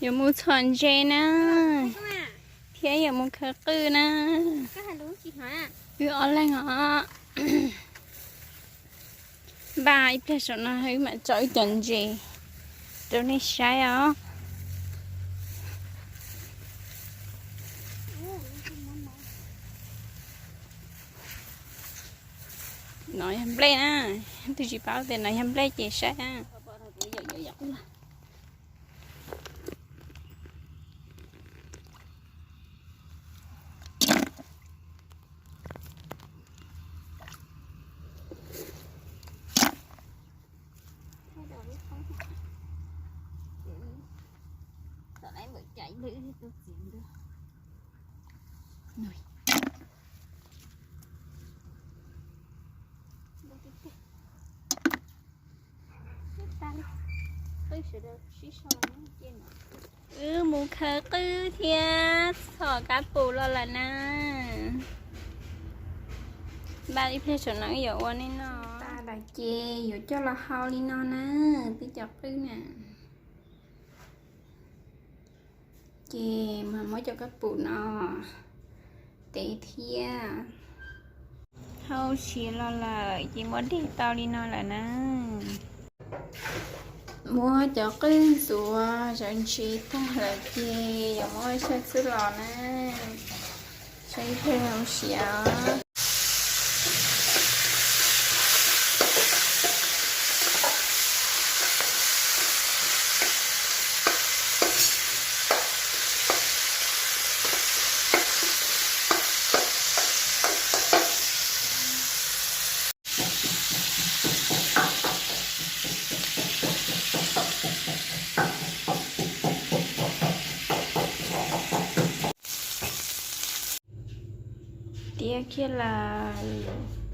Yuav mus txhom ntses na, thiab yuav mus khaws qwj na. Wb ob leeg os. Npaj ib pliag saum no wb mam tso wb cov ntses rau nej saib os. No yog nplej na, twb tsis paub tias no yog nplej ces saib na. Wb mus khaws qwj thiab txhom kab pum los lawm na. Npaj ib pliag saum no wb yuav ua nej noj. Tas lawm ces yuav coj los hau li no na, peb cov qwj na. Ces mas muab cov kab pum no tev thiab. Hau siav los lawm ces muab dej tau li no lawm na. Muab cov qwj ntxuav zawv ntses tag lawm ces yuav muab xyaw txuj los na. Saib ib pliag hau siav. Tiav kiag lawm.